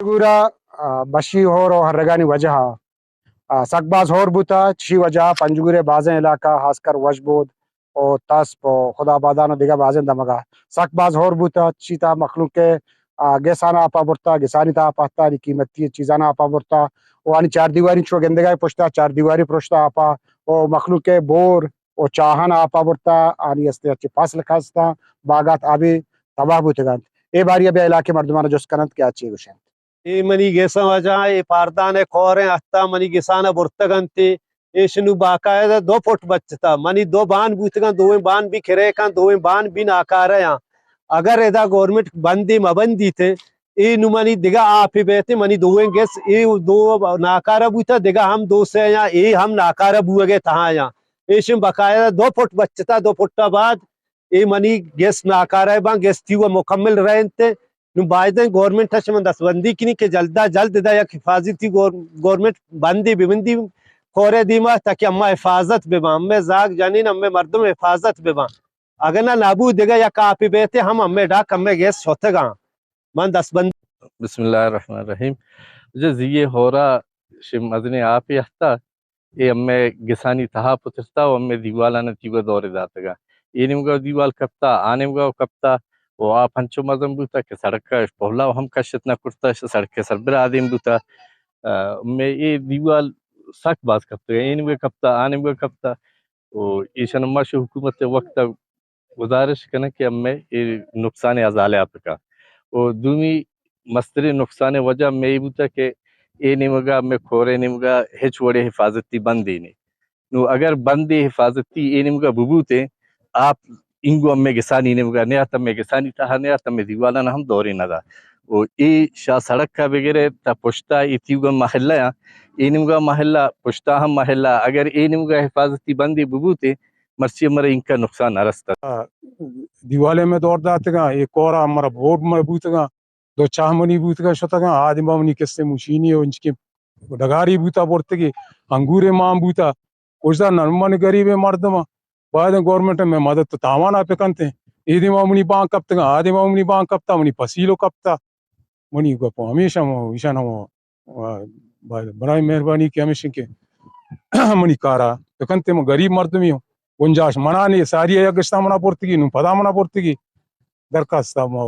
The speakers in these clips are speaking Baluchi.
پنجگورا، آ، بشی ہور و ہرگانی وجہ، آ، سک باز ہور بوتا، چشی وجہ پنجگورے بازیں علاقہ، خاص کر وشبود و تسپ و خدا آبادان و دگہ بازیں دمگا سک باز ہور بوتا، چشی تا مخلوق، آ، گسان آپا برتا، گسانی تا پہتا، آنی قیمتی چیزان آپا برتا، و آنی چار دیواری چو گندگا پشتا، چار دیواری پرشتا آپا، و مخلوق بور و چاہان آپا برتا، آنی استے اچے فصل کھستا، باغات آبی تباہ بوتگانت۔ اے باری ابھی علاقے مردمان جست کننت کہ آ چی گوشنت۔ اے منی گساں وجہ، اے پاردان ء کوریں اتاں منی گسان ء برتگ انت۔ ایش نوں باقاعدہ دو فٹ بچتا۔ منی دو بان بوتگاں، دوئیں بان بھی کرے کن، دوئیں بان بھی ناکارہ آں۔ اگر ادا گورنمنٹ بندی مہ بندیت، اے نوں منی دگہ آپے بیت، منی دوئیں گس اے دو ناکارہ بوتا، دگہ ہم دو سے آں، اے ہم ناکارہ بوگے تہا آں۔ ایشن باقاعدہ دو فٹ بچتا، دو فٹ بعد اے منی گس ناکارہ باں، گس تیوگا مکمل رہنت۔ نوں بایدیں گورنمنٹ ء شما دستبندی کنی کہ جلدا جلد ادا یک حفاظتی گور-، گورنمنٹ بندی ببندی کورے دیما، تاکہ اما حفاظت بباں، امے زاگ جنین، امے مردم حفاظت بباں۔ اگر نہ نبو دگہ یک آپی بیتے ہم امے ڈاک امے گس شتگاں۔ من دستبندی۔ بسم اللہ الرحمن الرحیم۔ جی، زی ہورا شم مزنیں آپی ہتا۔ اے ہمے گسانی تہا پترتا و ہمے دیوالان تیوگا دورے داتگا۔ اے نیمگا دیوال کپتا، آ نیمگا کپتا و آ پنچو مزن بوتا کہ سڑک ء پہلا ہم کشت نہ کرتا، سڑک ء سربرا آدیم بوتا۔ آ، ہمے اے دیوال سک باز کپتگا، اے نیمگا کپتا، آ نیمگا کپتا و ایشان ما شو حکومت وقت گزارش کناں کہ ہمے اے نقصان ء ازالہ ء بکن۔ و دومی مستریں نقصان ء وجہ ہمے اے بوتگ کہ اے نیمگا، ہمے کور ء نیمگا ہچ وڑیں حفاظتی بندے نے۔ نوں اگر بندے حفاظتی اے نیمگا ببوتیں، آپ اینگو ہمے گسانی نیمگا نیات، ہمے گسانی تہا نیات، ہمے دیوالان ہم دورے نہ دا۔ و اے شاہ سڑک ء بگرے تا پشتا اے تیوگا محلہ آں، اے نیمگا محلہ، پشتا ہم محلہ، اگر اے نیمگا حفاظتی بندے ببوتیں، مرچی ہمارا اینکا نقصان نہ رستہ۔ آ، دیوالے میں دور داتگاں، اے کورا ہمارا بورڈ میں بوتگاں، دو چاہ منی بوتگاں شتگاں، آدم منی کسے مشینی و انچکے ڈگاری بوتا برتگی، انگورے مان بوتا، کجا نہ من غریب مردم، باید گورنمنٹ میں مدد تو تاوانا پکنتے، اے دیما منی بانک کپتگاں، آ دیما منی بانک کپتا، منی پسیلو کپتا۔ منی گپ ہمیش ہم، ایشان ہم، آ، باید برائے مہربانی کہ ہمیش کہ منی کارا بکنتے، من غریب مردمی ہوں، گنجاش منا نے، ساری یک گشتا منا برتگی، نوں پدا منا برتگی، درخواست ما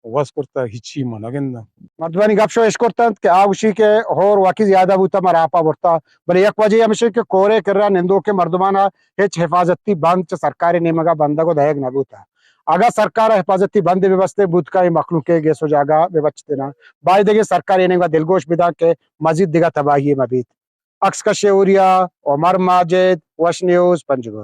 وس کرتا، ہچی من نگنداں۔ مردمانی گپ شو اش کرتنت کہ آ گوشی کہ ہور واقعی زیادہ بوتا، مارا آپا برتا، بلے یک وجہ ہمیش کہ کورے کرا نندوکے مردمانا ہچ حفاظتی بند چہ سرکاری نیمگا بندگ و دئیگ نہ بوتا۔ اگاں سرکار ء حفاظتی بندے بہ بستے بوت کہ اے مخلوق ء گیس و جاگہ بہ بچتیناں، بایدگیں سرکار اے نیمگا دلگوش بداں کہ مزید دگہ تباہی مہ بیت۔ عکس کش اوریا، عمر ماجد، وش نیوز، پنجگور۔